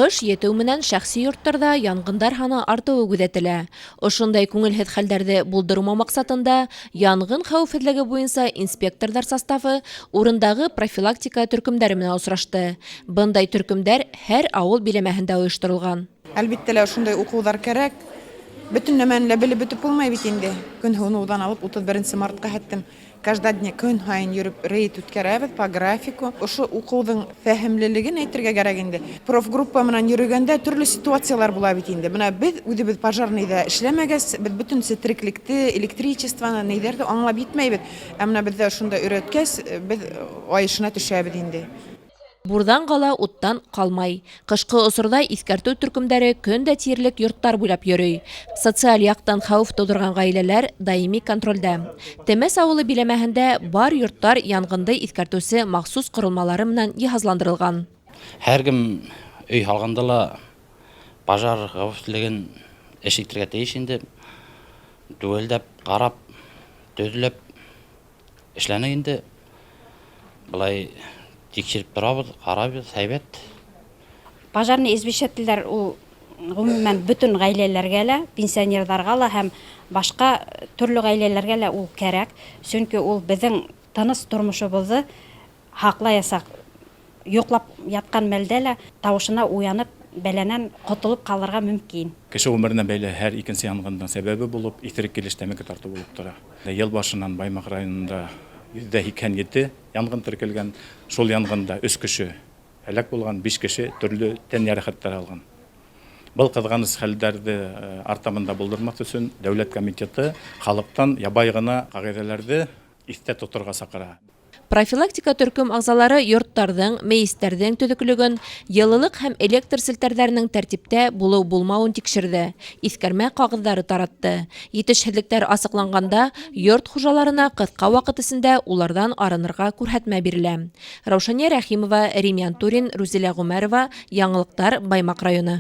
Ҡыш етеү менән шәхси йорттарҙа янғындар һаны артыуы күҙәтелә. Ошондай күңелһеҙ хәлдәрҙе булдырмау маҡсатында янғын хәүефһеҙлеге буйынса инспекторҙар составы урындағы профилактика төркөмдәре менән осрашты. Бындай төркөмдәр һәр ауыл биләмәһендә ойошторолған. Әлбиттә лә, ошондай уҡыуҙар кәрәк. Бөтөн нәмәне лә белеп бөтөп булмай бит инде. Көн һыуыныуҙан алып 31 мартҡа хәтлем каждый көн һайын йөрөп рейд үткәрәбеҙ по графику. Ошо уҡыуҙың фәһемлелеген әйтергә кәрәк инде. Профгруппа менән йөрөгәндә төрлө ситуациялар була бит инде. Бына беҙ үҙебеҙ пожарныйҙа эшләмәгәс, беҙ бөтөн тереклекте, электричествоны, нейҙәрҙе аңлап етмәйбеҙ. Ә менә беҙҙә ошонда өйрәткәс, беҙ айышына төшәбеҙ инде. Бурҙан ҡала, уттан ҡалмай. Ҡышҡы осорҙа иҫкәртеү төркөмдәре көн дә тиерлек йорттар буйлап йөрөй. Социаль яҡтан хәүеф тыуҙырған ғаиләләр даими контролдә. Темәс ауылы биләмәһендә бар йорттар янғынды иҫкәртеүсе махсус ҡоролмалары менән йыһазландырылған. Һәр кем өй һалғанда ла пожар хәүефһеҙлеген эш итергә тейеш инде. Түгелдәп, ҡарап, төҙләп эшләне инде. Былай тикшереп торабыҙ, ҡарайбыҙ, һәйбәт. Пожарный извещателдәр ул ғөмүмән бөтөн ғаиләләргә лә, пенсионерҙарға ла һәм башҡа төрлө ғаиләләргә лә ул кәрәк, сөнки ул беҙҙең тыныс тормошобоҙҙо һаҡлаясаҡ. Йоҡлап ятҡан мәлдә лә тауышына уянып, бәләнән ҡотолоп ҡалырға мөмкин. Кеше ғүмеренә бәйле һәр икенсе янғындың сәбәбе булып иҫерек килеш тәмәке тартыу булып тора. Йыл башынан Баймаҡ районында 187 янғын теркәлгән. Шул янғында 3 кеше һәләк булған, 5 кеше төрлө тән йәрәхәттәре алған. Был ҡыҙғаныс хәлдәрҙе артабан да булдырмаҫ өсөн дәүләт комитеты халыҡтан ябай ғына ҡағиҙәләрҙе иҫтә тоторға саҡыра. Профилактика төркөм ағзалары йорттарҙың, мейестәрҙең төҙөклөгөн, йылылыҡ һәм электр селтәрҙәренең тәртиптә булыу-булмауын тикшерҙе, иҫкәрмә ҡағыҙҙары таратты. Етешһеҙлектәр асыҡланғанда йорт хужаларына ҡыҫҡа ваҡыт эсендә уларҙан арынырға күрһәтмә бирелә. Раушания Рәхимова, Рим Янтурин, Рузилә Ғүмәрова, Яңылыҡтар, Баймаҡ районы.